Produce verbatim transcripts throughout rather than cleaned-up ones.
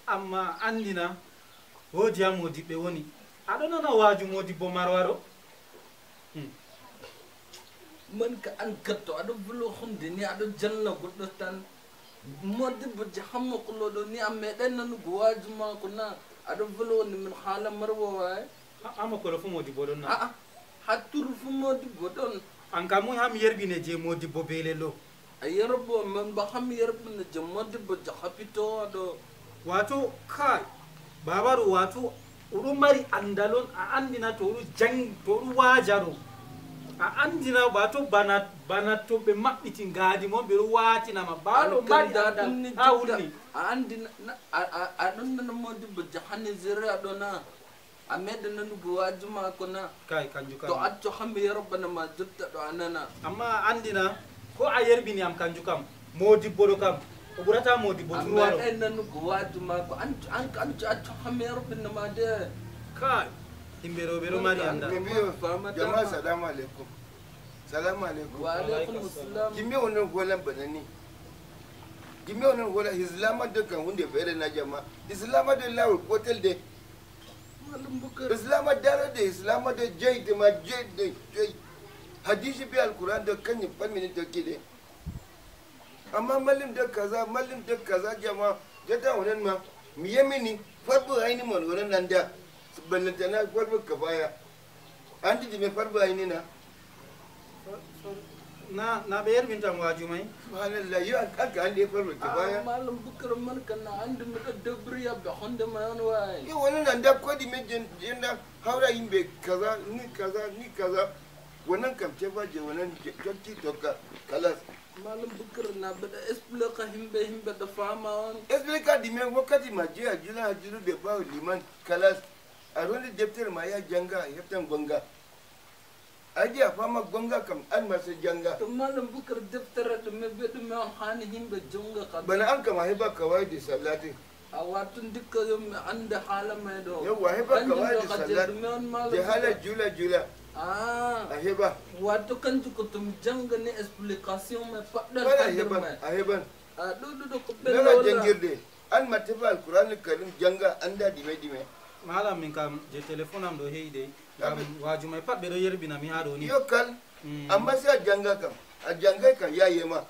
Amma anndina, woodi haa moodiɓɓe woni. Aɗo nana waaju moodibbo marwa ɗo? Hmm. Man ka an katto aɗo velo hunde ni aɗo janna goɗɗo tan. Modibbo jahanmo koloɗo ni a meɗai nanugo waaju maako na? Aɗo velo ni min haala marwa waye. Amo kolo fu modibbo ɗon na? A'a, hatturu fu modibbo ɗon. An kam moi ham yerbine je modibbo belelo. A yerbo man ba ham yerbine je modibbo jahapito ɗo. Wato kai, babaru wato oɗo mari andal on, a andina to oɗo jang to oɗo waja ɗo. A andina wato bana bana to ɓe maɓɓiti ngadi mon ɓe ɗo watina ma baɗo mari andal ha wulni. A andina aɗon nana modibbo jahani zere aɗo na. A meɗa nanugo waaju maako na? Kay kanjum kam. To acco hambe yero bana ma jotta ɗo a nana. Amma a andina ko a yerbini am kanjum kam. Modibbo ɗo kam o ɓurata modibbo turwaro. A meɗa nanugo waaju maako an an an acco hambe yero bana ma de. Kay yimɓe ɗo ɓe ɗo mari andal. Ɓe mbiyo jama salamu aleykum. Salamu aleykum. Wa aleykum salam. Jimme onon holan bana ni. Jimme onon holan islama de kan hunde feere na jama. Islama de lawol gotel de. Islama darode islama de joyi de ma joyi de joyi. Hadisi be alquran de kanjum pat mini tokki de. Amma mallim de kaza mallim de kaza jama jata onan ma mi yemini farbo ayni mon onan nanda. Ballantana farbo kafaya. Andi dime farbo ayni na. Na na ɓe yerɓinta mo waaju may. Subhanallah yo an kanka ande farma kifaya. Malam bukar man kan na ande mi ɗo debriya be honde ma on way. Yo wala na nda kodi me jen jenda hawra yimɓe kaza ni kaza ni kaza. Wannan kam ce ba je wannan jokki tokka kalas. Malam bukar na bada explique himɓe himɓe da fama on. Explique dime wakkati ma je a jula a julu de ba liman kalas. A roni deftere ma ya janga a heftan gonga. Aji a fama gonga kam an ma sai janga. To malam bukar deftere ɗume be ɗume on hani himɓe jonga kam. Bana an kam a heɓa kawaidi sallati. A watun dikka yo mi anda hala mai ɗo. Yawwa a heɓa kawaidi sallati. Je hala jula jula. Ah. A heɓa. Wato kanju ko to mi janga ni explication mai paɗɗal. Bana a heɓan. A heɓan. A ɗuɗuɗo ko ɓe. Nana jangirde. An ma tefa alqur'ani karim janga anda dime dime. Malam min kam je telephone am ɗo heyi dey. Ngam waaju may pat ɓe ɗo yerbina mi haa ɗo ni. Yo kal, mm. Amma si a janga kam, a jangay kam ya yema.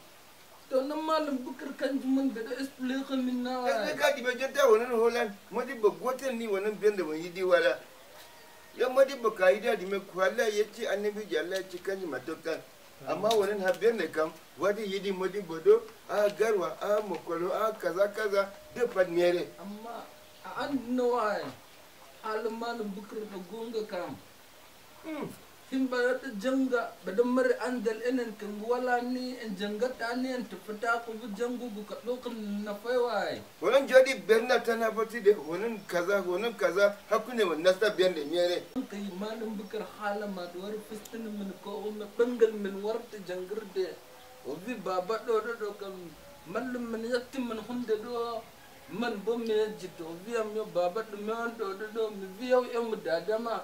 To nan malam bukar kanjum man ɓe ɗo explique min na. Explique dime jotta wonan holan. Modi bo gotel ni wonan bende mo yidi wala. Yo modi bo ka yidi dime ko Allah yecci annabi je Allah yecci kanjum ma tokkan. Amma wonen habbirde kam waɗi yiɗi modibbo ɗo, a garwa, a mokolo, a kaza kaza, de pat mere. Amma a andino waye haala malam bukar ɗo gonga kam. Hmm. Himɓe ɗo janga ɓe ɗo mari andal enen kam wala ni en jangata ni en tefata ko bo jangugo ka ɗo kam nafay waye. Wonon jooɗi berna tan ha fottide wonon kaza wonon kaza hakkunde mon nasta bernde mere. Ɗon ka yi malam bukar haala ma ɗo wari fistini min ko umme ɓangal min warta jangirde. O wi baba ɗo ɗo ɗo kam mallum min yatti min hunde ɗo man bo mi yejjito o wiyam yo baba ɗume on ɗo ɗo ɗo mi wiyaw emo dadama.